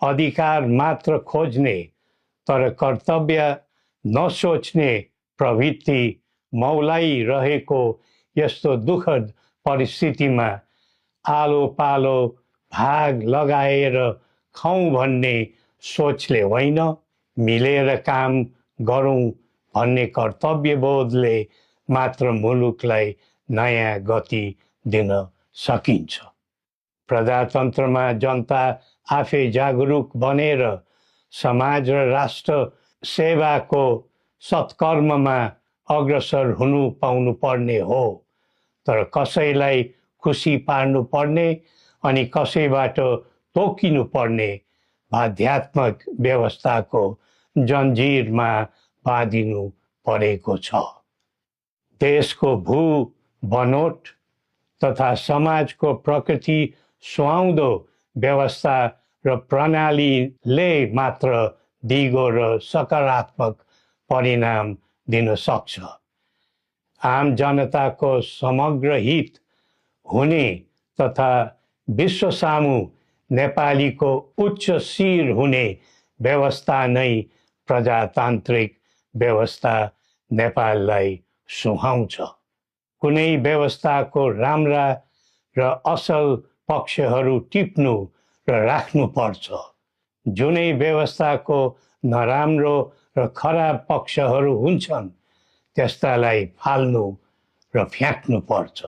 अधिकार मात्र खोज्ने तर कर्तव्य नसोच्ने प्रवृत्ति मौलाइरहेको यस्तो दुःखद परिस्थितिमा आलो पालो भाग लगाएर खाउँ भन्ने सोचले होइन, मिलेर काम गरौँ भन्ने कर्तव्यबोधले मात्र मुलुकलाई नयाँ गति दिन सकिन्छ। प्रजातन्त्रमा जनता आफै जागरुक बनेर समाज र राष्ट्र सेवाको सत्कर्ममा अग्रसर हुनु पाउनु पर्ने हो, तर कसैलाई खुसी पार्नु पर्ने अनि कसैबाट तोकिनु पर्ने बाध्यात्मक व्यवस्थाको जन्जिरमा बाँधिनु परेको छ। देशको भू बनोट तथा समाजको प्रकृति सुहाउँदो व्यवस्था र प्रणालीले मात्र दिगो र सकारात्मक परिणाम दिन सक्छ। आम जनताको समग्र हित हुने तथा विश्वसामु नेपालीको उच्च शिर हुने व्यवस्था नै प्रजातान्त्रिक व्यवस्था नेपाललाई सुहाउँछ। कुनै व्यवस्थाको राम्रा र असल पक्षहरू टिप्नु र राख्नुपर्छ। जुनै व्यवस्थाको नराम्रो र खराब पक्षहरू हुन्छन् त्यस्तालाई फाल्नु र फ्याँक्नुपर्छ।